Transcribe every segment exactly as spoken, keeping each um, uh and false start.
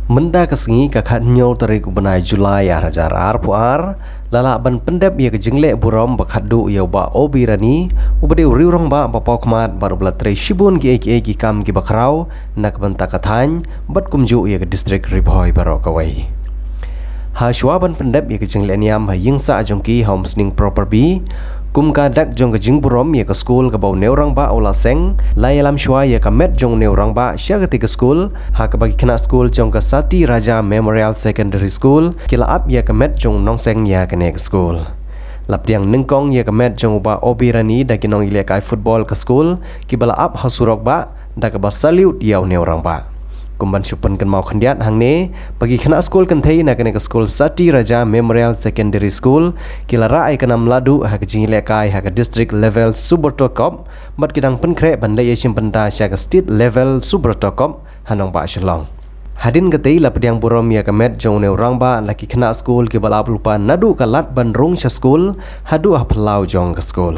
Mynta ka sngi ka khathynñiew tarik u bnai July ar hajar arphew ar, la lah ban pyndep ïa ka jingleh burom ba khatduh ïa u Bah Obi Rani, uba dei u riew rangbah ba pawkhmat bad uba la trei shibun kiei kiei ki kam kiba khraw na ka bynta ka thaiñ bad kumjuh ïa ka district Ri Bhoi baroh kawei. Ha shuwa ban pyndep ïa ka jingleh niam ha ïing sah jong ki ha Umsning Proper B, kum ka dak jong ka jingburom ïa ka skul kaba u Neu Rangbah u la seng, la ïalam shuwa ïa ka met jong u Neu Rangbah sha katei ka skul, ha kaba ki khynnah skul jong ka Sati Raja Memorial Secondary School ki la ap ïa ka met jong u nongseng ïa kane ka skul. La pdiang nyngkong ïa ka met jong u Bah Obi Rani da ki nongïalehkai football ka skul kiba la ap ha surok bah da kaba salute ïa u Neu Rangbah. Kum ban shu pynkynmaw khyndiat hangne, ba ki khynnah skul kynthei na kane ka skul Sati Raja Memorial Secondary School ki la rah ïa ka nam laduh ha ka jingïalehkai ha ka district level Subrata Cup, bad ki dang pynkhreh ban leit ïashim bynta sha ka state level Subrata Cup ha nongbah Shillong. Hadien katei la pdiang burom ïa ka met jong u Neu Rangbah na ki khynnah skul kiba la ap lypa naduh ka lad ban rung sha skul haduh ha phyllaw jong ka skul.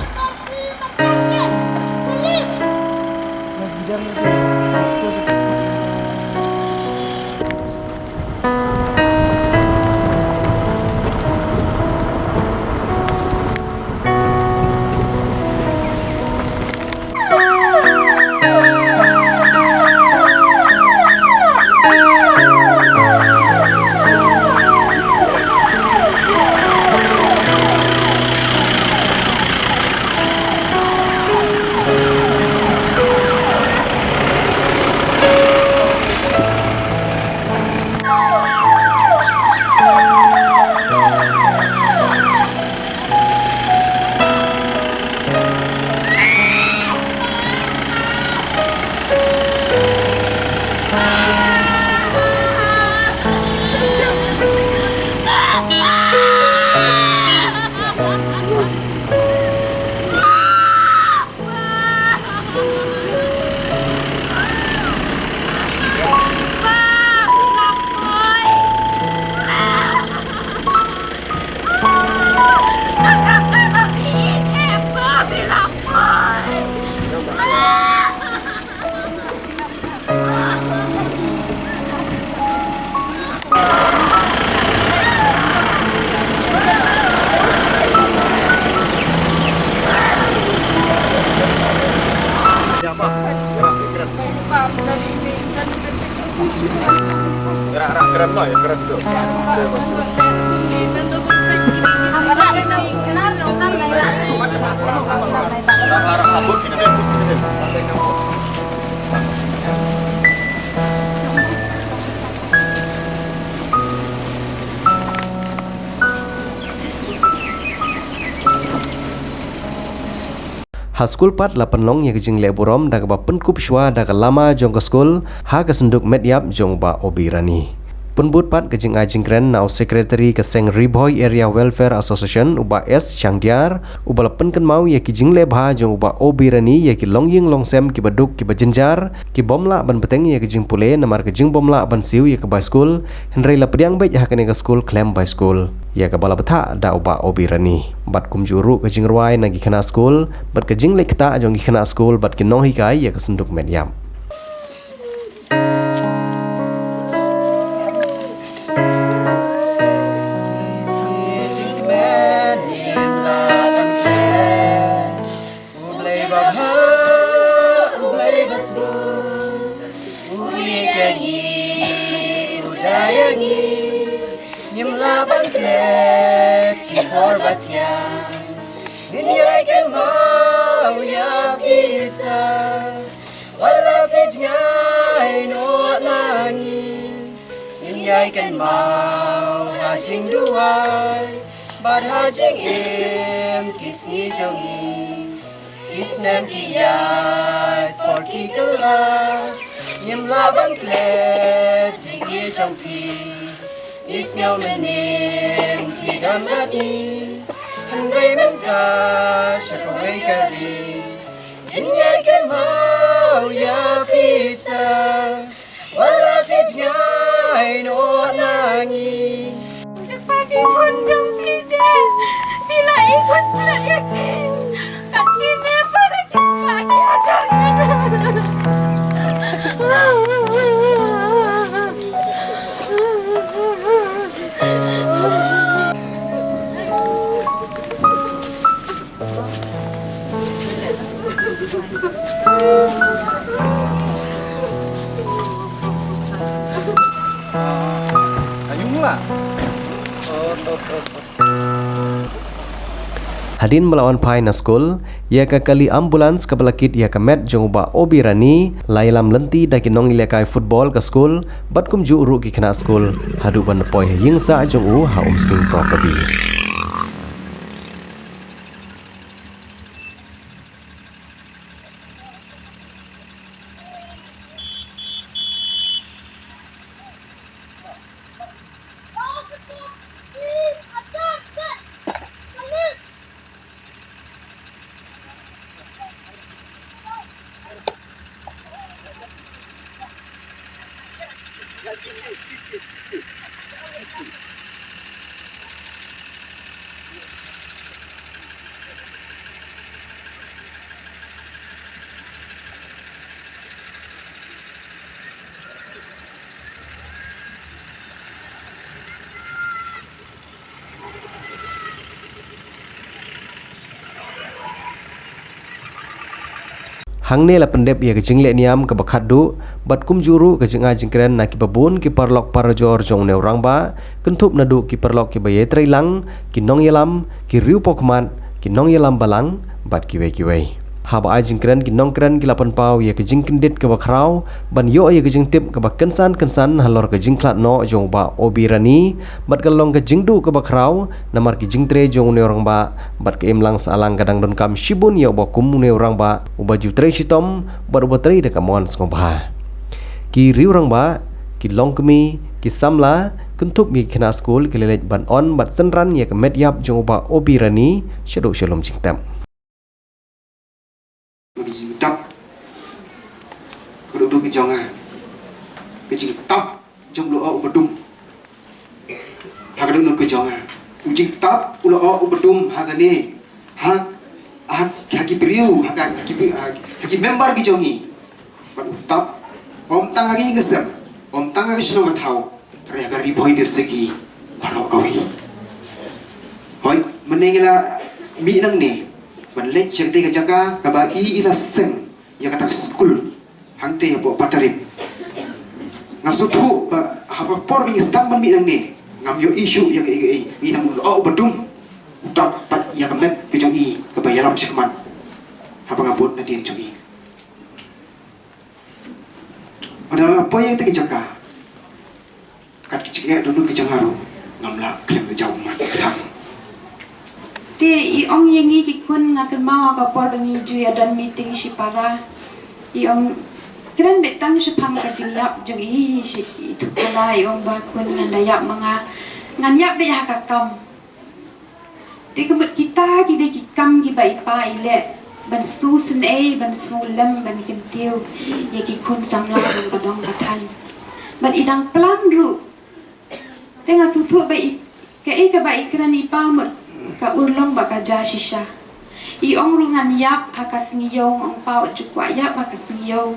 Ha skul pat la pynlong ïa ka jingleh burom da kaba pynkup shuwa da ka lama jong ka skul ha ka synduk met ïap jong u Bah Obi Rani. Pynbud pat ka jingai jingkren na u Secretary ka seng Ri Bhoi Area Welfare Association, u Bah S Shangdiar, uba la pynkynmaw ïa ki jingleh bha jong u Bah Obi Rani ïa ki longïing longsem kiba duk kiba jynjar, ki bym lah ban bteng ïa ka jingpule namar ka jingbym lah ban siew ïa ka bai skul, hynrei la pdiang beit ha kane ka skul khlem bai skul, ïa kaba la bthah da u Bah Obi Rani. Bad kumjuh ruh ka jingrwai na ki khynnah skul bad ka jingleh ktah jong ki khynnah skul bad ki nonghikai ïa ka synduk met ïap. U Blei babha, U Blei basbun, u ïeit ïa ngi, u da ïa ngi, ngim lah ban klet ki bor ba thiang. Ngin ïai kynmaw ïa phi sa, wat la phi jngai noh na ngi. Ngin ïai kynmaw ha jingduwai bad ha jingim ki sngi jong ngi. Ki snem ki ïaid por ki kylla, ngim lah ban klet jingïeit jong phi. Ngi sngew mynnin phi don bad ngi, hynrei mynta sha kawei ka ri. Ngin ïai kynmaw ïa phi sa, wat la phi jngai noh na ngi. Te phi ki khun jong phi te, phi la i khun slet ïa ki. Kat kine para ki spah ki hajar. Hadien ba la wan phai na skul, ïa ka kali ambulance kaba la kit ïa ka met jong u Bah Obi Rani, la ïalam lynti da ki nongïalehkai football ka skul, bad kumjuh ruh ki khynnah skul, haduh ban da poi ha ïing sah jong u ha Umsning Property. Hangne la pyndep ïa ka jingleh niam kaba khatduh, bad kumjuh ruh ka jingai jingkren na ki babun ki paralok parajor jong une u rangbah, kynthup naduh ki paralok kiba ïatrei lang, ki nongïalam, ki riewpawkhmat, ki nongïalam balang, bad kiwei kiwei. Haba ai jingkren ki nongkren ki la pynpaw ïa ka jingkyndit kaba khraw, ban ïoh ïa ka jingtip kaba kynsan kynsan halor ka jingkhlad noh jong u Bah Obi Rani, bad ka long ka jingduh kaba khraw, namar ki jingtrei jong une u rangbah, bad ka imlang sahlang ka dang donkam shibun ïa uba kum une u rangbah, uba ju trei shitom, bad uba trei da ka mon sngewbha. Ki riew rangbah, ki longkmie, ki samla, kynthup ïa ki khynnah skul ki la leit ban on bad synran ïa ka met ïap jong u Bah Obi Rani, shaduh shalum jingtep. Ka jingtap ka duk duk ka jong nga. Ka jingtap jong u la oh uba dum ha ka dohnud ka jong nga. U jingtap u la oh uba dum ha kane, ha, ha, ha ki briew, ha ka, ha ki briew, ha, ha ki member ki jong ngi. Bad u tap ym tang ha ki ïing ki sem, ym tang ha ki shnong ka thaw, hynrei ha ka Ri Bhoi District hi baroh kawei. Hooid, mynne ngi la mih nangne ban leit sha katei ka jaka kaba i, i la seng ïa kata ka skul hangtei hapoh Patarim. Nga sngewthuh ba ha ka por ba ngi sdang ban mih nangne ngam ïohi shuh ïa kaei kaei, ngi tang u la oh uba dum u tap pat ïa ka met ka jong i kaba ïalam shakhmat haba nga bud nadien jong i. Haba nga la poi ïa katei ka jaka, kat ka jingeh dohnud ka jong nga ruh ngam lah khlem da jaw ummat kthang. Te i ong ïa ngi ki khun, nga kynmaw ha ka por ba ngi ju ïa don meeting shipara, i ong, kren beit tang shaphang ka jingïap jong i. Shi i Thukhala i ong ba, khun, ngan da ïap ma nga, ngan ïap beit ha ka kam. Te ka mut kita ki dei ki kam kiba i pa i leh ban sngewsynei, ban sngewlem, ban kyntiew ïa ki khun samla jong ka dong ka thaiñ. Bad i dang plan ruh. Te nga sngewthuh ba i, kaei kaba i kren i pa mut ka urlong ba ka ja shisha. I ong ruh, ngan ïap ha ka sngi ïew, nga ong, pa, wat ju kwah ïap ha ka sngi ïew,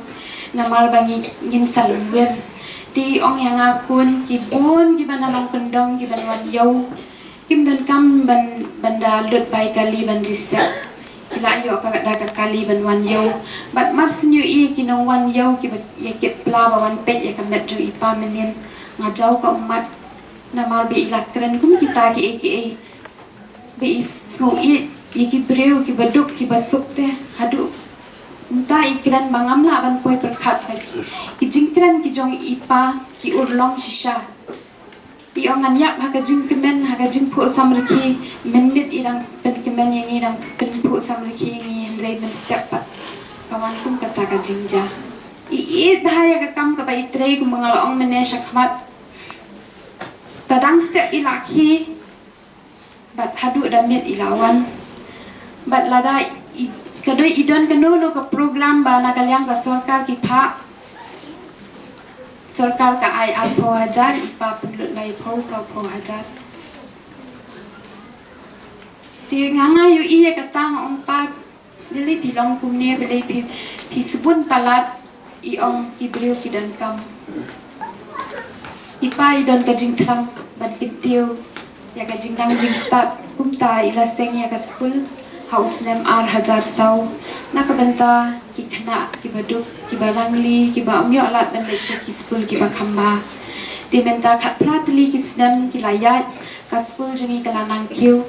namar ba ngi, ngin sa lum wir. Te i ong ïa nga, khun, ki bun kiba na nongkyndong kiban wan ïew, kim donkam ban, ban da lut bai kali ban reset. Ki la ïoh ka, da ka kali ban wan ïew. Bad mar shu ïohi ki nongwan ïew kiba ïa kit pla ba wan peit ïa ka met jong i pa mynnin, nga jaw ka ummat. Namar ba i la kren kum kita kiei kiei, ba i sngew ïeit ïa ki briew kiba duk kiba suk, te haduh mynta i kren ba ngam lah ban poi pyrkhat ba ki, ki jingkren ki jong i pa ki urlong shisha. I ong, ngan ïap ha ka jingkmen, ha ka jingphuh samrkhie, mynmiet i dang pynkmen ïa ngi, dang pynphuh samrkhie ïa ngi, hynrei mynstep pat ka wan kum kata ka jingjia. I ïeit bha ïa ka kam kaba i trei, kumba nga la ong mynne shakhmat. Ba dang step i la khie bad haduh da miet i la wan. Bad lada i, ka dei i don kano kano ka program ba na ka liang ka sorkar ki phah, sorkar ka ai arphew hajar, i pa pynlut laiphew, sawphew hajar. Te nga, nga ïohi ïa kata, nga ong, pa, balei phi long kumne, balei phi, phi sbun palat? I ong, ki briew ki donkam. I pa i don ka jingthrang ban kyntiew ïa ka jingnang jingstad. Kumta i la seng ïa ka skul ha u snem ar hajar saw, na ka bynta ki khynnah kiba duk, kiba rangli, kiba ym ïoh lad ban leit sha ki skul kiba kham bha. Te mynta khatphra tylli ki snem ki la ïaid, ka skul jong ngi ka la nang kiew.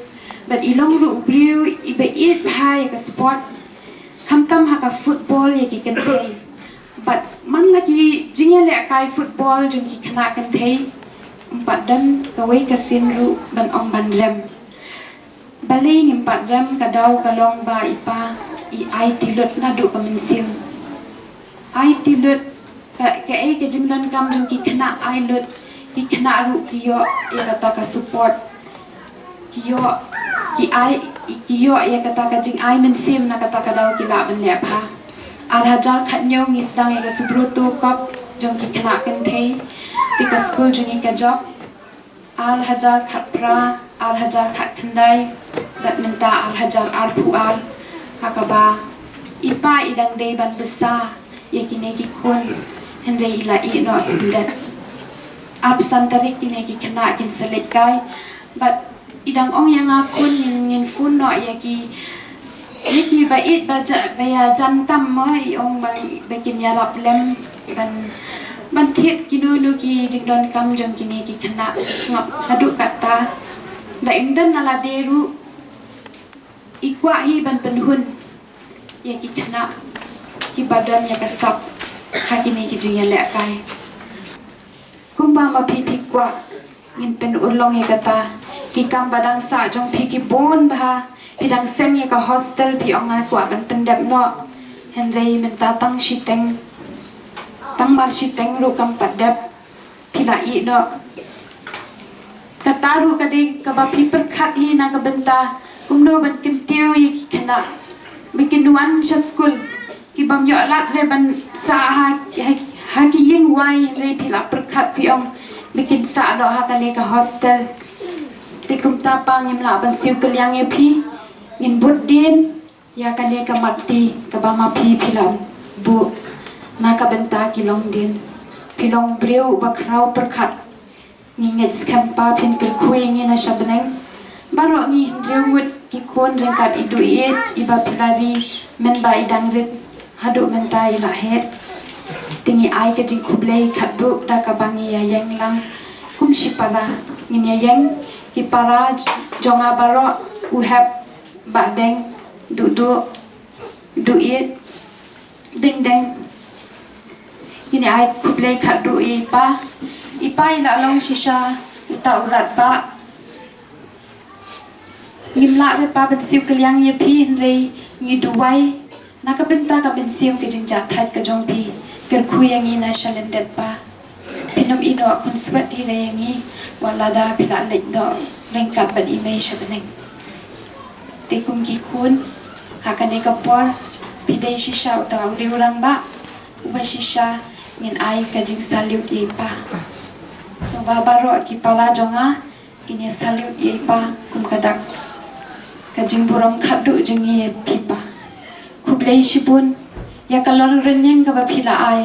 Bad i long ruh u briew iba ïeit bha ïa ka sport, khamtam ha ka football ïa ki kynthei. Bad man la ki jingïalehkai football jong ki khynnah kynthei, ym pat don kawei ka sien ruh ban ong ban rem. Balei ngim pat rem? Ka daw ka long ba i pa i ai ti lut naduh ka mynsiem. Ai ti lut, ka, kaei ka jingdonkam jong ki khynnah ai lut, ki khynnah ruh ki ïoh ïa kata ka support. Ki ïoh, ki ai, ki ïoh ïa kata ka jingai mynsiem na kata ka daw ki lah ban leh bha. Ar hajar khathynñiew ngi sdang ïa ka Subroto Cup jong ki khynnah kynthei. Te ka skul jong ngi ka jop. Ar hajar khatphra, ar hajar khatkhyndai, bad mynta ar hajar arphew ar, ha kaba i pa i dang dei ban bsa ïa kine ki khun, hynrei i la ïeh noh shen dep. Arphew san tarik kine ki khynnah kin sa leit kai, bad i dang ong ïa nga khun ngin, ngin phone noh ïa ki, ïa ki ba ïeit ba ja, ba ïa jan tam mo, i ong ba, ba kin ïarap lem ban, ban thied kino kino ki jingdonkam jong kine ki khynnah. Sngap haduh katta, ba im don na lade ruh, i kwah hi ban pynhun ïa ki khynnah kiba don ïa ka sap ha kine ki jingïalehkai. Kumba ma phi phi kwah, ngin pynurlong ïa kata. Ki kam ba dang sah jong phi ki bun bha. Phi dang seng ïa ka hostel, phi ong nga kwah ban pyndep noh. Hynrei mynta tang shiteng, tang mar shiteng ruh kam pat dep. Phi la ïeh noh. Kata ruh ka dei kaba phi pyrkhat hi na ka bynta kumno ban kyntiew ïa ki khynnah ba kin wan sha skul. Ki bym ïoh lad re ban sah ha, ha, ha ki ïing wai, hynrei phi la pyrkhat phi ong ba kin sah noh ha kane ka hostel. Te kumta pa ngim lah ban siew kylliang ïa phi. Ngin bud dien ïa kane ka mat ti kaba ma phi phi la buh na ka bynta ki longdien. Phi long briew ba khraw pyrkhat. Ngi ngeit skhem pa phin kyrkhu ïa ngi na sha bneng. Baroh ngi hynriew ngut ki khun ryngkat i Duh Ïeit iba phi la ri mynba i dang rit haduh mynta i la heh. Te ngi ai ka jingkhublei khatduh da kaba ngi ïa ïeng lang kum shipara. Ngin ïa ïeng ki para jong nga baroh, u Hep, Bah Deng, Duh Duh, Duh Ïeit, Ding Deng. Ngin ïa ai khublei khatduh ïa i pa. I pa i la long shisha uta u radbah. Ngim lah re pa ban siew kylliang ïa phi, hynrei ngi duwai na ka bynta ka mynsiem ka jingjahthait ka jong phi. Kyrkhu ïa ngi na sha lyndet pa. Phin ym ïeh noh khun swet hi re ïa ngi, wat lada phi la leit noh ryngkat bad i mei sha bneng. Te kum ki khun ha kane ka por, phi dei shisha uta u riew rangbah uba shisha ngin ai ka jingsalute ïa i pa. Sngewbha baroh ki para jong nga kin ïa salute ïa i pa kum ka dak ka jingburom khatduh jong ngi ïa phi pa. Khublei shibun ïa ka longrynieng kaba phi la ai.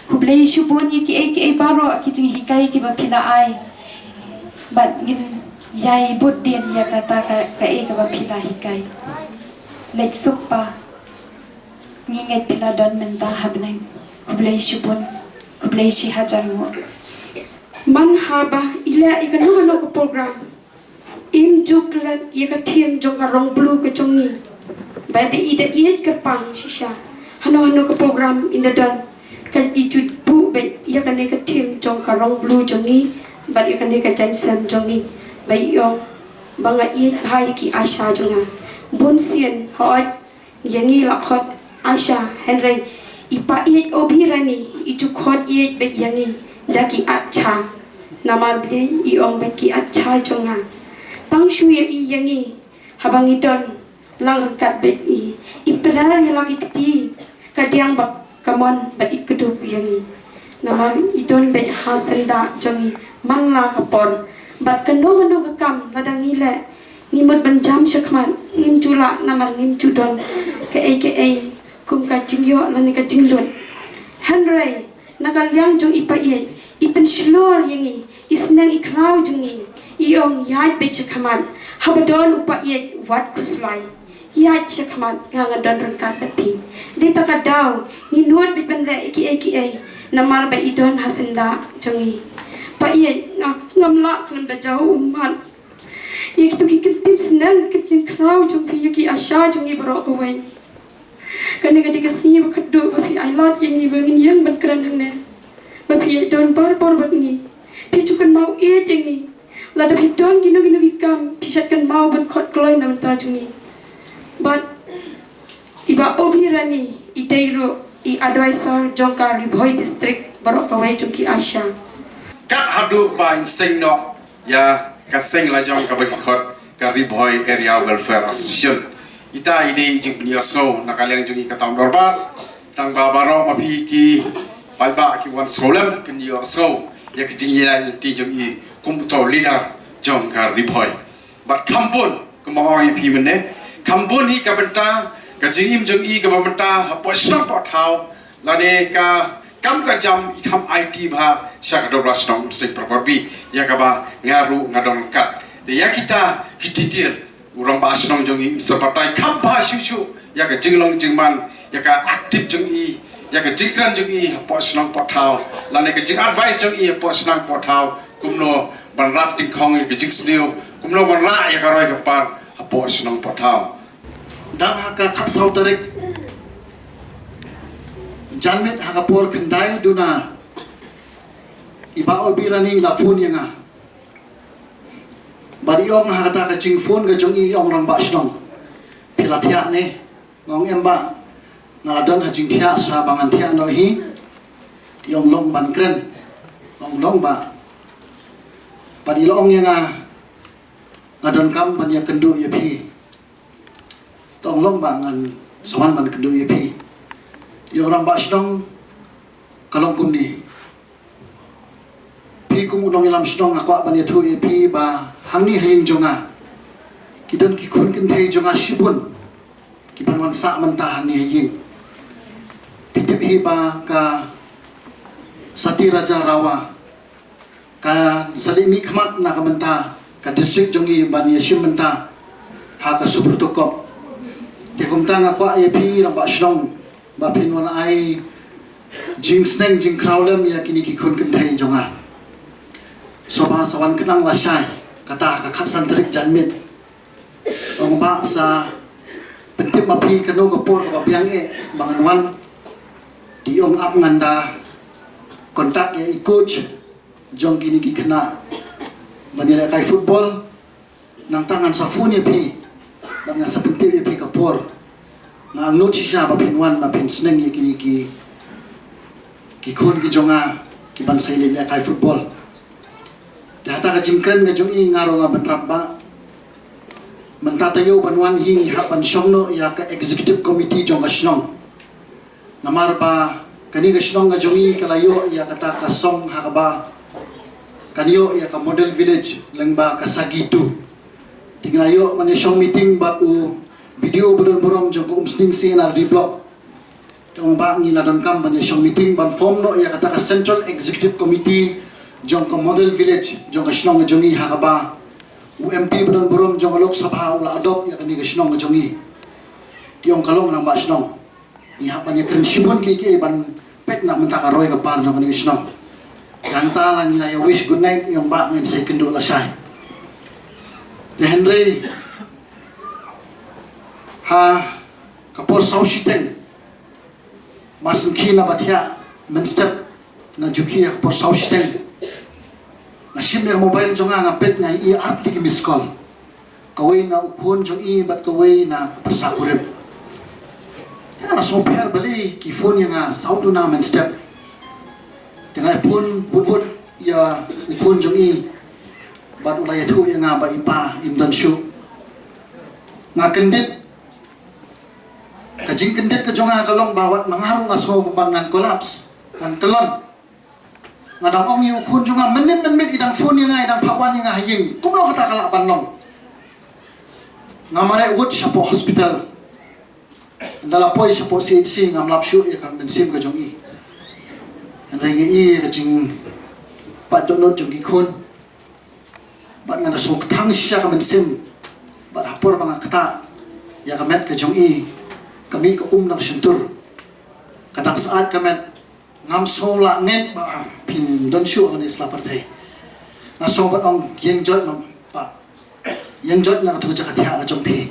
Khublei shibun ïa kiei kiei baroh ki jinghikai kiba phi la ai. Bad ngin ïai bud dien ïa kata ka, kaei kaba phi la hikai. Leit suk pa. Ngi ngeit phi la don mynta ha bneng. Khublei shibun. Khublei shihajar nguh. Man haba i leh ïa kano kano ka program, im ju klet ïa ka theme jong ka Rong Blue ka jong ngi. Ba da i da ïeit kyrpang shisha. Hano hano ka program in da don, ka i ju buh beit ïa kane ka theme jong ka Rong Blue jong ngi bad ïa kane ka jaiñsem jong ngi. Ba i ong ba nga ïeit bha ïa ki Asha jong nga. Bun sien hooid ïa ngi la khot Asha, hynrei i pa ïeit Obhi Rani i ju khot ïeit beit ïa ngi da ki Acha. Namar balei? I ong beit ki Acha jong nga. Tang shu ïa i ïa ngi haba ngi don lang ryngkat beit i. I pler ïa la ki kti, ka diang bad ka mon bad i kdup ïa ngi. Namar i don beit ha syndah jong ngi man la ka por. Bad kano kano ka kam lada ngi leh, ngi mut ban jam shakhmat, ngim ju lah namar ngim ju don kaei kaei kum ka jingïoh lane ka jinglut. Hynrei na ka liang jong i pa ïeit, i pynshlur ïa ngi, i sneng i khraw jong ngi, i ong ïaid beit shakhmat. Haba don u pa ïeit wat khuslai. Ïaid shakhmat nga nga don ryngkat bad phi. Dei ta ka daw ngi nud bad ban leh kiei kiei namar ba i don ha syndah jong ngi. Ba ïeit nga ngam lah khlem da jaw ummat. Ïa kito ki ktien sneng ktien khraw jong phi ïa ki Asha jong ngi baroh kawei. Kane ka dei ka sngi ba khatduh ba phi ai lad ïa ngi ba ngin ïeng ban kren hangne. Ba phi ïa don barabor bad ngi. Phi ju kynmaw ïeit ïa ngi. Lada phi don kino kino ki kam phi shet kynmaw ban khot kloi na bynta jong ngi. Bad i Bah Obi Rani i dei ruh i advisor jong ka Ri Bhoi District baroh kawei jong ki Asha. Kat haduh ba in seng noh ïa ka seng la jong kaba ki khot ka Ri Bhoi Area Welfare Association. Ita i dei i jingpynïohsngew na ka liang jong i ka tang dorbar. Tang ba baroh ma phi ki paidbah ki wan sngewlem pynïohsngew ïa ka jingïaid lynti jong i kum uto u leader jong ka Ri Bhoi. Bad kham bun kumba ong i phi mynne kham bun hi ka bynta ka jingim jong i kaba mynta hapoh shnong poh thaw lane ka kam ka jam i kham aiti bha sha ka dorbar shnong Umsning Parabor B ïa kaba nga ruh nga don kat. Te ïa kita ki detail u rangbah shnong jong i un sa batai kham bha shuh shuh ïa ka jinglong jingman ïa ka active jong i ïa ka jingkren jong i hapoh shnong poh thaw lane ka jingadvice jong i hapoh shnong poh thaw kumno ban rat dingkhong ïa ka jingsniew kumno ban rah ïa ka roi ka par hapoh shnong poh thaw. Dang ha ka khatsaw tarik janmiet ha ka por khyndai duna i Bah Obi Rani i la phone ïa nga. Bad i ong ha kata ka jingphone ka jong i i ong rangbah shnong phi la thiah ne? Nga ong em bah nga la don ha jingthiah sa ba ngan thiah noh hi. I ong long ban kren. Nga ong long bah. Bad i la ong ïa nga nga donkam ban ïakynduh ïa phi. Te ong long bah ngan sa wan ban kynduh ïa phi. I ong rangbah shnong ka long kumne. Phi kum u nongïalam shnong nga kwah ban ïathuh ïa phi ba hangne ha ïing jong nga ki don ki khun kynthei jong nga shibun ki ban wan sah mynta hangne ha ïing. Phi tip hi ba ka Sati Raja Rawa ka sa leit mihkhmat na ka bynta ka district jong ngi ban ïashim bynta ha ka Subrata Cup. Te kumta nga kwah ïa phi rangbah shnong ba phin wan ai jingsneng jingkhraw lem ïa kine ki khun kynthei jong nga. Sngewbha sa wan khnang lashai kata ka khatsan tarik janmiet. Ong bah sa pyntip ma phi kano ka por kaba biang eh ba ngan wan. Te ong ap ngan da contact ïa i coach jong kine ki khynnah ban ïalehkai football. Nangta ngan sa phone ïa phi bad ngan sa pyntip ïa phi ka por. Nga angnud shisha ba phin wan ba phin sneng ïa kine ki ki khun ki jong nga ki ban sa ïalehkai football. Te hata ka jingkren ka jong i nga ruh nga bynrap bah. Mynta taïew ban wan hi ngi hap ban shong noh ïa ka executive committee jong ka shnong. Namar ba kane ka shnong ka jong i ka la ïoh ïa kata ka song ha kaba kan ïoh ïa ka model village lyngba ka Sagi two. Te ngi la ïoh ban ïashong meeting bad u B D O ba don burom jong ka Umsning C and R D block. Te ong bah ngi la donkam ban ïashong meeting ban form noh ïa kata ka central executive committee jong ka model village jong ka shnong ka jong i ha kaba u M P ba don burom jong ka Lok Sabha u la adopt ïa kane ka shnong ka jong i. Te ong ka long rangbah shnong. Ngi hap ban ïakren shibun kiei kiei ban peit na ka bynta ka roi ka par jong kane ka shnong. Hangta la ngi la ïa wish good night ïa u bah ngin sa ïakynduh lashai. Te hynrei ha ka por saw shiteng mar sngewkhia naba thiah mynstep nga ju khie ha ka por saw shiteng. Nga shim ïa ka mobile jong nga nga peit nga ïohi artylli ki missed call. Kawei na u khun jong i bad kawei na ka pyrsa kurim. Nga la sngewpher balei ki phone ïa nga saw duna mynstep. Te nga phone bud bud ïa u khun jong i bad u la ïathuh ïa nga ba i pa im don shuh. Nga kyndit. Ka jingkyndit ka jong nga ka long ba wat ma nga ruh nga sngew kumba ngan collapse ngan kyllon. Nga dang ong ïa u khun jong nga mynmiet mynmiet i dang phone ïa nga i dang phah wan ïa nga ha ïing kumno kata ka lah ban long. Nga mareh wut shapoh hospital. Ynda la poi shapoh C H C ngam lap shuh ïa ka mynsiem ka jong i. Hynrei nga i ïa ka jingpait dohnud jong ki khun. Bad nga da sngewkthang shisha ka mynsiem. Bad ha por ba nga ktah Ïa ka met ka jong i ka mih ka um na ka shyntur. Ka dang syaid ka met. Ngam sngew lah ngeit ba phin don shuh ha kane ka sla pyrthei. Nga sngew ban ong ïeng joit ma ba ïeng joit na ka tu ka jaka thiah ka jong phi.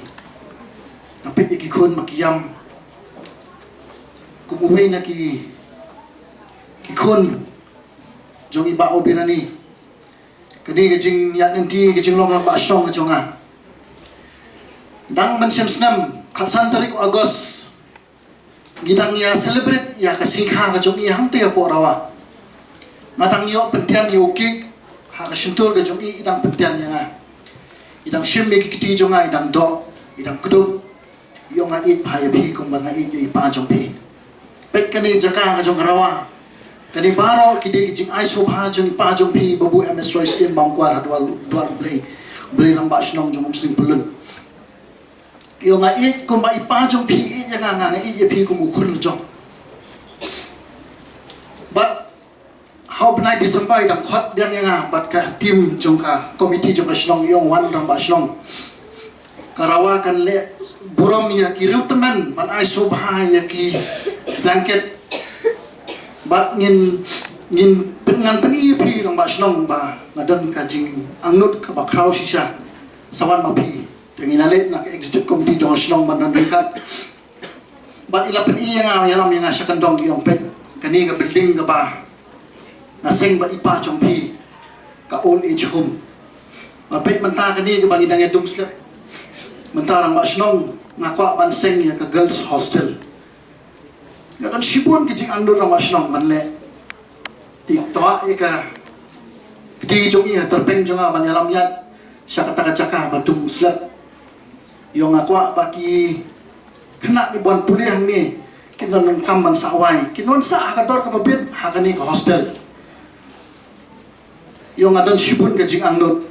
Nga peit ïa ki khun ma ki ïam kum uwei na ki ki khun jong i Bah Obirani. Kane ka jingïaid lynti ka jinglong rangbah shnong ka jong nga. Dang mynshem snem, khatsan tarik u August, ngi dang ïa celebrate ïa ka sngi kha ka jong i hangtei hapoh Rawa. Nga dang ïoh pyntian ïa u kik ha ka shyntur ka jong i, i dang pyntian ïa nga. I dang shim ïa ki kti jong nga, i dang doh, i dang kdup. I ong nga ïeit bha ïa phi kumba nga ïeit ïa i pa jong phi. Peit kane jaka ka jong ka Rawa. Kane baroh ki dei ki jingai sngewbha jong i pa jong phi Babu M S Royston Bamkwai ha Dwar, Dwar Blei. Blei rangbah shnong jong Umsning Pyllun. I ong nga ïeit kumba i pa jong phi i ïeit ïa nga, nga ïeit ïa phi kum u khun la jong. Bad ha u bnai December i dang khot biang ïa nga bad ka team jong ka committee jong ka shnong, i ong wan rangbah shnong. Ka Rawa kan leh burom ïa ki riewtymmen ban ai sngewbha ïa ki blanket. Bad ngin, ngin pyn, ngan pyni ïa phi rangbah shnong ba nga don ka jingangnud kaba khraw shisha. Sa wan ma phi. Te ngi la leit na ka executive committee jong ka shnong ban don ryngkat. Bad i la pyni ïa nga, ïalam ïa nga sha kyndong, i ong peit kane ka building kaba nga seng bad i pa jong phi, ka old age home. Bad peit mynta kane kaba ngi dang ïa dung slep. Mynta rangbah shnong nga kwah ban seng ïa ka girls hostel. Nga don shibun ki jingangnud rangbah shnong ban leh. Te to ïa ka kti jong i ha tyrpeng jong nga ban ïalam ïaid sha kata ka jaka ba dung slep. I ong nga kwah ba ki khynnah kiba wan pule hangne kin don kam ban sah wai, kin wan sah ha ka dor kaba bit ha kane ka hostel. I ong nga don shibun ka jingangnud.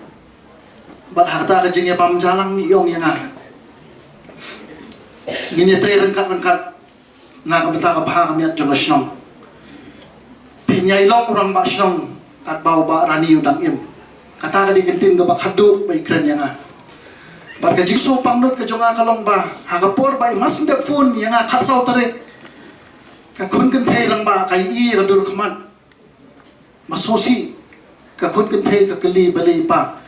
Bad ha kata ka jingïabam jailang i ong ïa nga, ngin ïatrei ryngkat ryngkat na ka bynta ka bha ka miat jong ka shnong. Phin ïai long u rangbah shnong katba u Bah Rani u dang im. Kata ka dei ka ktien kaba khadduh ba i kren ïa nga. Bad ka jingsngewpang lut ka jong nga ka long ba ha ka por ba i Marsden dep phone ïa nga khatsaw tarik, ka khun kynthei rangbah ka ïohi ïa ka dur khmat. Ma Sosi, ka khun kynthei ka kylli balei pa,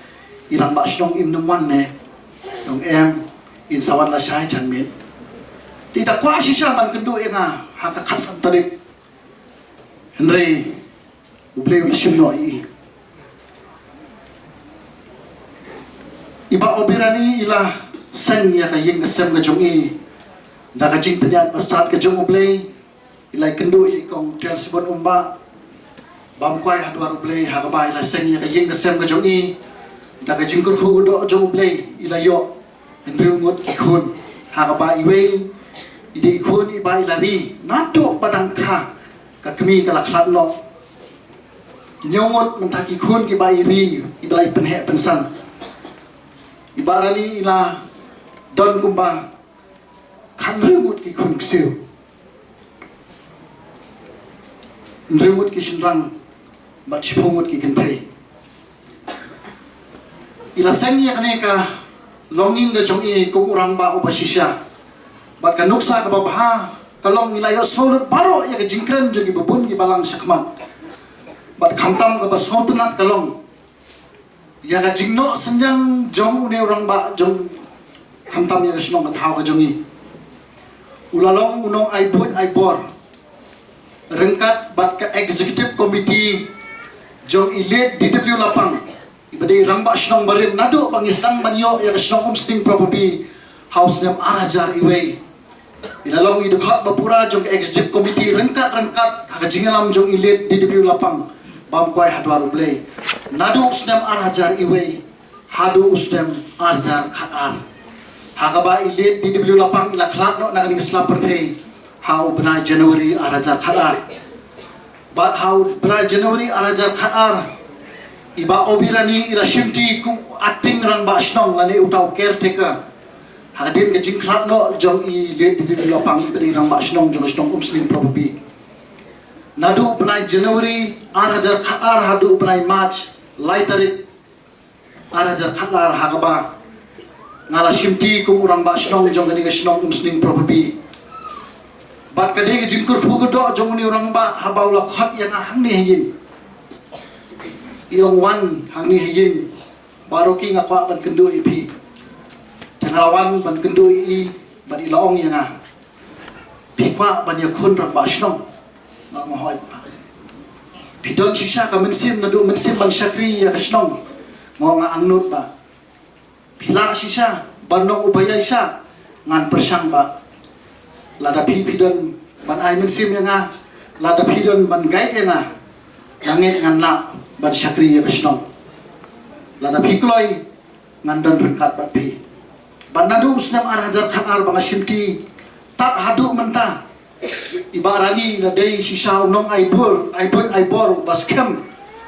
i rangbah shnong im nym wan ne? Ong em, in sa wan lashai janmiet. Te i da kwah shisha ban kynduh ïa nga ha ka khatsan tarik. Hynrei U Blei u la shim noh ïa i. I Bah Obirani i la seng ïa ka ïing ka sem ka jong i da ka jingpynïaid bastad ka jong U Blei. I la ïakynduh ïa i Kong Trialsiebon Umbah Bamkwai ha dwar U Blei, ha kaba i la seng ïa ka ïing ka sem ka jong i. Da ka jingkyrkhu doh jong U Blei i la ïoh hynriew ngut ki khun, ha kaba iwei i dei i khun iba i la ri naduh ba dang kha ka kmie ka la khlad noh. Hynñiew ngut mynta ki khun kiba i ri, iba la i pynheh pynsan. I Bah Rani i la don kumba khathynriew ngut ki khun ksiew, hynriew ngut ki shynrang bad shiphew ngut ki kynthei. I la seng ïa kane ka longïing ka jong i kum u rangbah uba shisha. Bad ka nuksa kaba bha ka long i la ïohsngew lut baroh ïa ka jingkren jong kiba bun kiba lang shakhmat. Bad khamtam kaba sngewtynnat ka long ïa ka jingnoh synñiang jong une u rangbah jong khamtam ïa ka shnong ka thaw ka jong i. U la long u nongai buit ai bor ryngkat bad ka executive committee jong i Late D W Lapang, iba dei rangbah shnong barim naduh ba ngi sdang ban ïoh ïa ka shnong Umsning Property ha u snem ar hajar iwei. I la long i dkhot ba pura jong ka executive committee ryngkat ryngkat ha ka jingïalam jong i Late D W Lapang Bamkwai ha dwar U Blei, naduh u snem ar hajar iwei haduh u snem ar hajar khatar. Ha kaba i Late D W Lapang i la khlad noh na kane ka sla pyrthei ha u bnai January ar hajar khatar. Bad ha u bnai January ar hajar khatar, i Bah Obirani i la shimti kum acting rangbah shnong lane uta u caretaker. Ha ka dien ka jingkhlad noh jong i Late D W Lapang iba dei rangbah shnong jong ka shnong Umsning Property. Naduh u bnai January ar hajar khatar haduh u bnai March lai tarik ar hajar khatar, ha kaba Nga la shimti kum u rangbah shnong jong kane ka shnong Umsning Property. Bad ka dei ka jingkyrkhu kyrdoh jong une u rangbah haba u la khot ïa nga hangne ha ïing. I ong wan hangne ha ïing. Baroh ki nga kwah ban kynduh ïa phi. Te nga la wan ban kynduh ïa i bad i la ong ïa nga. Phi kwah ban ïakhun rangbah shnong? Nga ong hooid bah. Phi don shisha ka mynsiem naduh mynsiem ban shakri ïa ka shnong? Nga ong nga angnud bah. Phi lah shisha ban long uba ïaishah? Ngan pyrshang bah. Lada phi phi don ban ai mynsiem ïa nga, lada phi don ban guide ïa nga, nga ngeit ngan lah ban shakri ïa ka shnong. Lada phi kloi ngan don ryngkat bad phi. Bad naduh u snem ar hajar khatar ba nga shimti tad haduh mynta, i Bah Rani la dei shisha u nong ai bor, ai bor, ai bor ba skhem.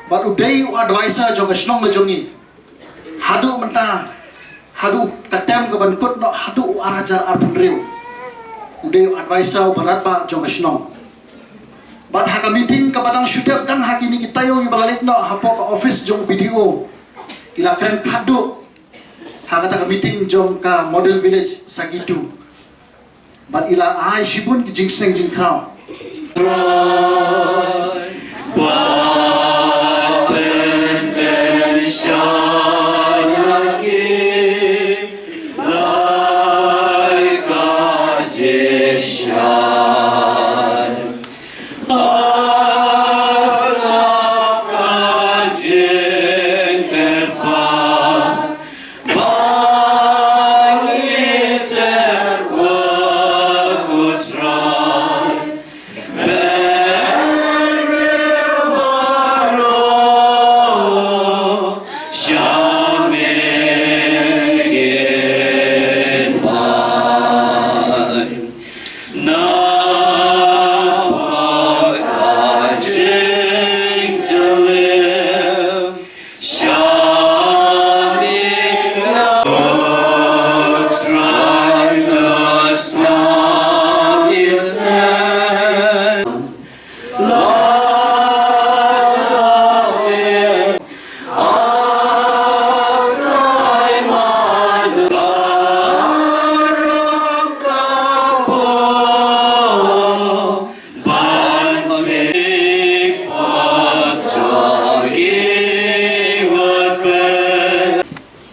Bad u dei u advisor jong ka shnong ka jong ngi. Haduh mynta, haduh ka term ka ban kut noh haduh u ar hajar arphew hynriew. U dei u advisor uba radbah jong ka shnong. Bad ha ka meeting kaba dang shu dep dang ha kine ki taïew kiba la leit noh hapoh ka office jong u B D O, i la kren khadduh ha kata ka meeting jong ka Model Village Sagitu. Bad i la ai shibun ki jingsneng jingkhraw.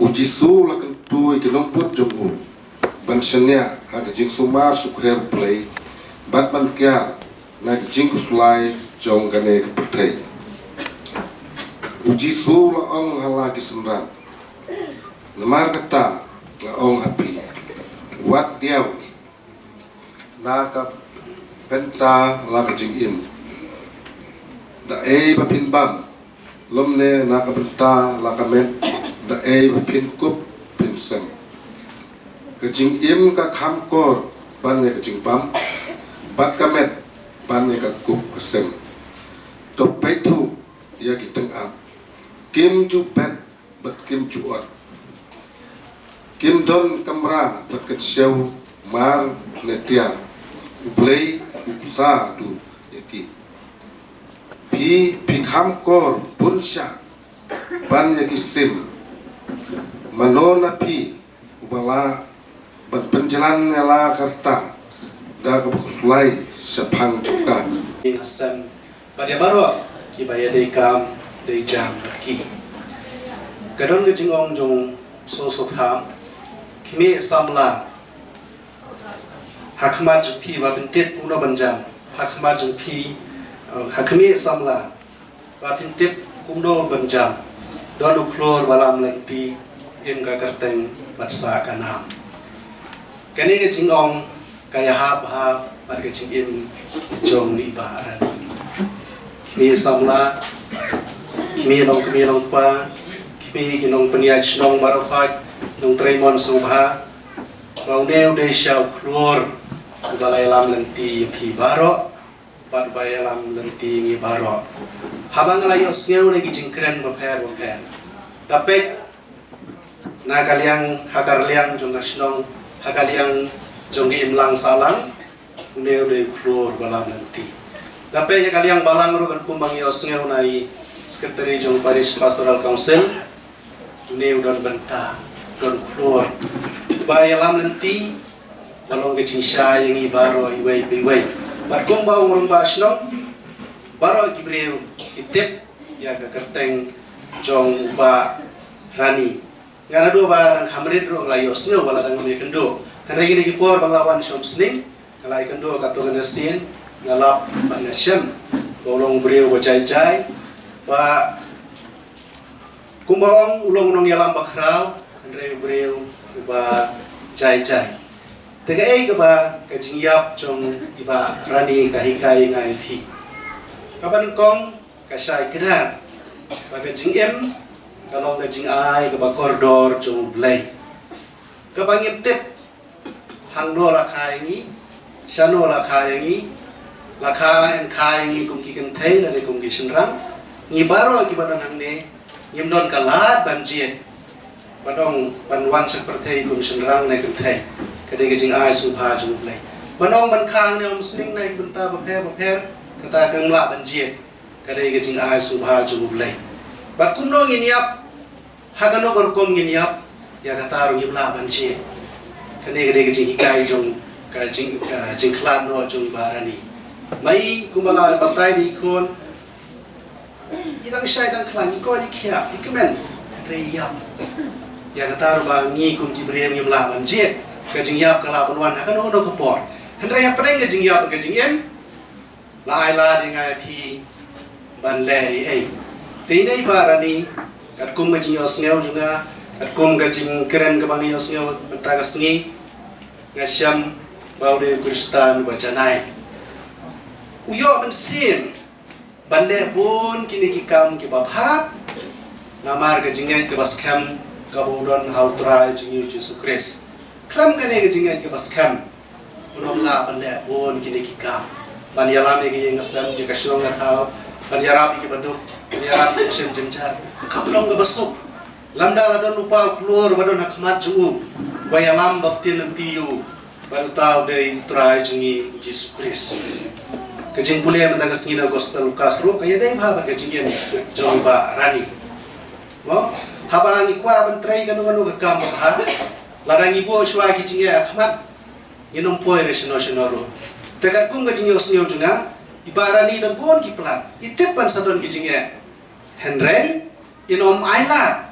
U Jisu u la kyntu ïa ki nongput jong u ban shaniah ha ka jingsumar sukher U Blei bad ban kiar na ka jingkhuslai jong kane ka pyrthei. U Jisu u la ong ha la ki synran, namar kata nga ong ha phi, wat diaw na ka bynta la ka jingim da ei ba phin bam, lymne na ka bynta la ka met da ei ba phin kup phin sem. Ka jingim ka kham kor ban ïa ka jingbam, bad ka met ban ïa ka kup ka sem. To peit thuh ïa ki tyngab, kim ju bet bad kim ju ot. Kim don kamra ban kynshew mar ne tiar. U Blei u bsa duh ïa ki. Phi, phi kham kor bun shah ban ïa ki sim. Mano na phi uba lah ban pynjlan ïa la ka rta da kaba khuslai shaphang jong ka? Ïa ka sem bad ïa baroh kiba ïadei kam dei jam bad ki. Ka don ka jingong jong u Soso Tham, khmih samla, ha khmat jong phi ba phin tip kumno ban jam. Ha khmat jong phi, eh, ha khmih samla ba phin tip kumno ban jam. Don u khlur ba lam lynti, im ka kyrteng bad sah ka nam. Kane ka jingong ka ïahap bha bad ka jingim jong i Bah Rani. Khmih samla, khmih nongkmie nongkpa, khmih ki nongpynïaid shnong baroh khoit, nongtrei mon sngewbha, ba une u dei sha u khlur uba la ïalam lynti ïa phi baroh bad ba ïalam lynti ngi baroh. Haba nga la ïohsngew na ki jingkren bapher bapher, da peit na ka liang, ha ka liang jong ka shnong, ha ka liang jong ka imlang sahlang, une u dei u khlur ba lam lynti. Da peit ha ka liang balang ruh, katkum ba ngi ïohsngew na i Secretary jong Parish Pastoral Council, une u don bynta, don khlur Ba ïalam lynti ba long ka jingshai ïa ngi baroh iwei pa iwei. Bad kumba u rangbah shnong, baroh ki briew ki tip ïa ka kyrteng jong u Bah Rani. Nga naduh ba dang kham rit ruh nga la ïohsngew ba la dang ïakynduh. Hynrei kine ki por ba nga la wan shong sning, nga la ïakynduh katto katne sien, nga lap bad nga shem ba u long u briew ba jai jai, ba kumba ong, u long u nongïalam ba khraw, hynrei u briew uba jai jai. Te kaei kaba ka jingïap jong i Bah Rani ka hikai ïa nga ïa phi? Kaba nyngkong, ka shai kdar ba ka jingim ka long ka jingai kaba kordor jong U Blei. Kaba ngim tip hangno la kha ïa ngi, shano la kha ïa ngi, la kha, yn kha ïa ngi kum ki kynthei lane kum ki shynrang. Ngi baroh kiba don hangne ngim don ka lad ban jied, ban ong ban wan sha pyrthei kum shynrang ne kynthei. Ka dei ka jingai sngewbha jong U Blei. Ban ong ban kha hangne ha umsning na ki bynta bapher bapher, kata kam lah ban jied. Ka dei ka jingai sngewbha jong U Blei. Bad kumno ngin ïap, ha kano ka rukom ngin ïap, ïa kata ruh ngim lah ban jied. Kane ka dei ka jinghikai jong ka jing, ka jingkhlad noh jong i Bah Rani. Ma i kumba la batai da i khun, i dang shai dang khlaiñ, i koit i khiah, i kmen, hynrei i ïap. Ïa kata ruh ba ngi kum ki briew ngim lah ban jied. Ka jingïap ka lah ban wan ha kano kano ka por. Hynrei hapdeng ka jingïap ka jingim, la ai lad ïa nga ïa phi ban leh ei ei. Te ine i Bah Rani, katkum ka jingïohsngew jong nga, katkum ka jingkren kaba nga ïohsngew mynta ka sngi, nga shem ba u dei u Khristan uba janai. U ïoh mynsiem ban leh bun kine ki kam kiba bha, namar ka jingngeit kaba skhem kaba u don ha U Trai jong ngi U Jisu Khrist. Khlem kane ka jingngeit kaba skhem, un ym lah ban leh bun kine ki kam. Ban ïalam ïa ka ïing ka sem, ïa ka shnong ka thaw, ban ïarap ïa kiba duk, ban ïarap ïa ka shem jynjar. Kam long kaba suk. Lymda la don u pa u khlur ba don ha khmat jong u, ba ïalam ba ktien lynti ïa u, bad uta u dei U Trai jong ngi U Jisu Khrist. Ka jingpule mynta ka sngi na Gospel Lukas ruh ka ïadei bha bad ka jingim jong i Bah Rani. Mo, haba ngi kwah ban trei kano kano ka kam ba bha, lada ngi buh shuwa ki jingeh ha khmat, ngin ym poi re shano shano ruh. Te katkum ka jingïohsngew jong nga, i Bah Rani don bun ki plan, i tip ban sa don ki jingeh. Hynrei in ym ailad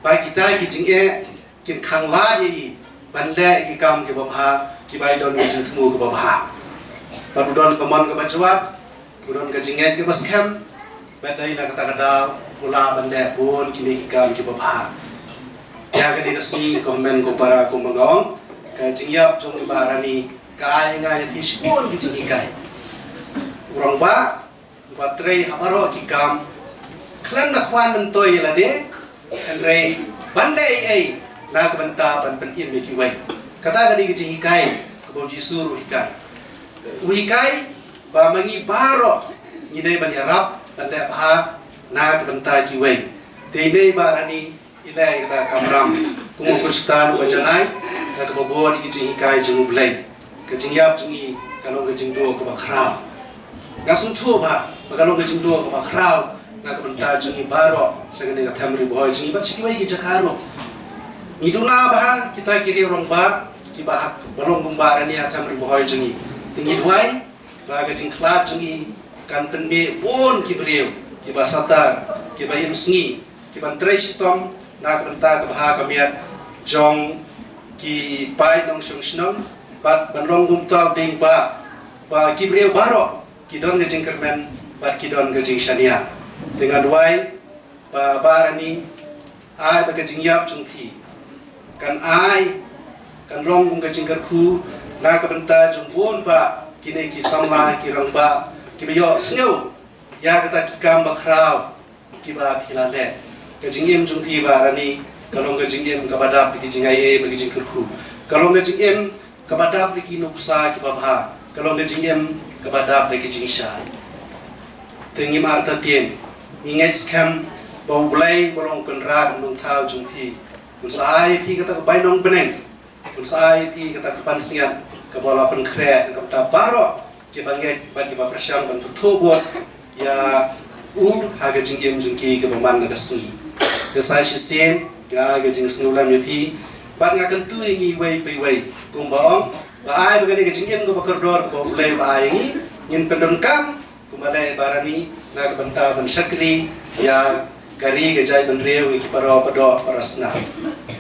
ba kita ki jingeh kin khanglad ïa i ban leh ki kam kiba bha, kiba i don ka jingthmu kaba bha. Bad u don ka mon kaba jwat, u don ka jingngeit kaba skhem, bad dei na kata ka daw u lah ban leh bun kine ki kam kiba bha. Ïa kane ka sngi, ko hynmen ko para, kumba nga ong, ka jingïap jong i Bah Rani ka ai ïa nga ïa phi shibun ki jinghikai. U rangbah uba trei ha baroh ki kam, khlem da kwah myntoi ïa lade, hynrei ban leh ei ei na ka bynta ban pynim ïa kiwei. Kata ka dei ka jinghikai kaba U Jisu ruh u hikai. U hikai ba ma ngi baroh ngi dei ban ïarap ban leh bha na ka bynta kiwei. Te ine i Bah Rani i leh ïa kata ka kamram kum u Khristan uba janai, da kaba bud ïa ki jinghikai jong U Blei. Ka jingïap jong i ka long ka jingduh kaba khraw. Nga sngewthuh ba, ba ka long ka jingduh kaba khraw na ka bynta jong ngi baroh sha kane ka them Ri Bhoi jong ngi bad sha kiwei ki jaka ruh. Ngi duna ba kita ki riew rangbah kiba ha, ba long kumba Bah Rani ha them Ri Bhoi jong ngi. Te ngi duwai ba ka jingkhlad jong i kan pynmih bun ki briew kiba satar, kiba im sngi, kiban trei shitom na ka bynta ka bha ka miat jong ki paid nongshong shnong, bad ban long kumta u dieng ba, ba ki briew baroh ki don ka jingkyrmen bad ki don ka jingshaniah. Te nga duwai ba Bah Rani, ai ba ka jingïap jong phi kan ai, kan long kum ka jingkyrkhu na ka bynta jong bun ba kine ki samla, ki rangbah kiba ïohsngew ïa kata ki kam ba khraw kiba phi la leh. Ka jingim jong phi Bah Rani ka long ka jingim kaba dap da ki jingai ei ei bad ki jingkyrkhu. Ka long ka jingim kaba dap da ki nuksa kiba bha. Ka long ka jingim kaba dap da ki jingshai. Te ngim artatien, ngi ngeit skhem ba U Blei uba long u Kynrad Nongthaw jong phi un sa ai ïa phi kata ka bainong bneng. Un sa ai ïa phi kata ka pansngiat kaba la pynkhreh na ka bynta baroh kiba ngeit bad kiba pyrshang ban pyrthuh bud ïa u ha ka jingim jong ki kaba man la ka sngi. Te sa shisien nga ai ka jingsngewlem ïa phi, Bad nga kyntu ïa ngi iwei pa iwei, kumba ong, ba ai ba kane ka jingim kaba kordor kaba U Blei u la ai ïa ngi, ngin pyndonkam kumba leh barani na ka bynta ban shakri ïa ka ri ka jaitbynriew, ïa ki para padoh para snam.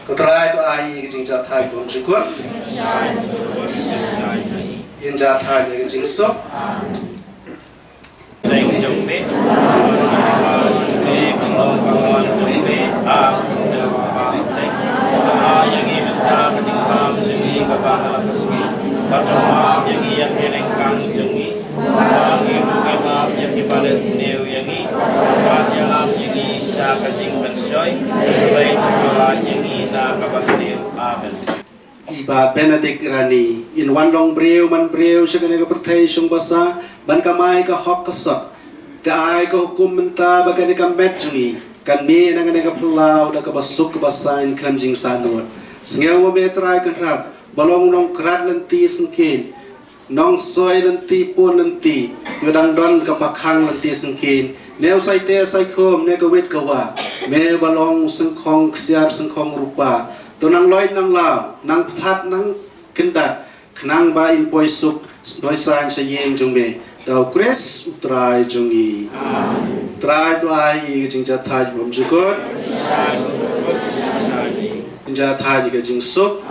Ko Trai, to ai ïa ka jingjahthait bymjukut. Ïa ka jingthait, ïa ka jingsuk. Teng jong me, me ka long ka wan jong me, a, ïa ngi bynta ka jingpang jong ngi kaba ha la ka sngi. Bad to map ïa ngi ïa ki ryngkang jong ngi, ba ngi ruh ngi map ïa kiba leh sniew ïa ngi. Bad ïalam ïa ngi sha ka jingpynshoi, hynrei to pynlait ïa ngi na kaba sniew. Amen. I Bah Benedict Rani, in wan long briew man briew sha kane ka pyrthei shong basa ban kamai ka hok ka sot. Te ai ka hukum mynta ba kane ka met jong ngi kan mih na kane ka phyllaw da kaba suk kaba saiñ khlem jingsahnud. Sngew ma me Trai Kynrad, ba long u nongkrat lynti syngkien, nongsoi lynti pun lynti, u dang don ka pakhang lynti syngkien. Ne u saite saikhum, ne ka wit ka wah, me ba long u syngkhong ksiar syngkhong rupa, to nang loit nang law, nang pthat nang kyndat, khnang ba in poi suk poi saiñ sha ïing jong me. Da U Khrist U Trai jong ngi. Trai to ai ïa ka jingjahthait bymjukut. Jingjahthait ïa ka jingsuk.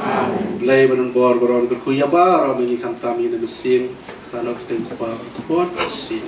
Blei ban bor baroh kyrkhu ïa baroh ma ngi khamtam ïa ngi na mynsiem. Ranok teng Kpa, Khun, Ksiew.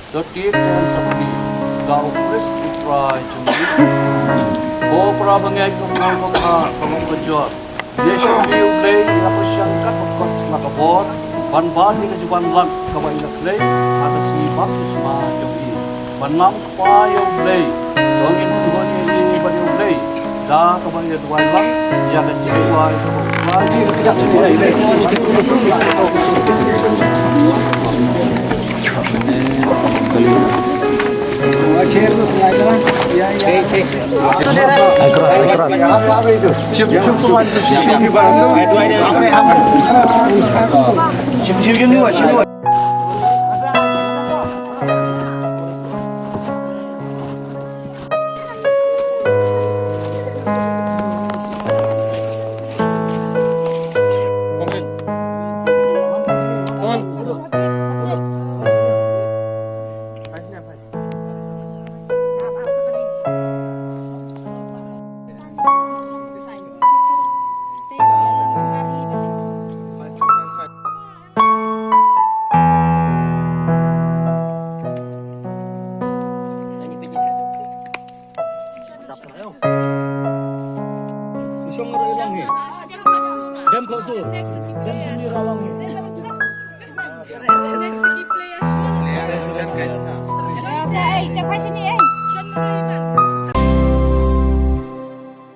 Da tip ïa ngi sa phi, da U Khrist U Trai jong ngi. Ko para bangeit, ko para bangma, ko para bangma jor. Ïa sha phi U Blei, ïa ka shang kat ka kot na ka bor, ban bad ïa ka juban lang kaba i la khlei ha ka sngi baptisma jong i. Ban lam kpa ïa U Blei, to ngin kynhun ïa i bad ïa U Blei da kaba ïa duwai lang ïa ka jingduwai kaba U Trai.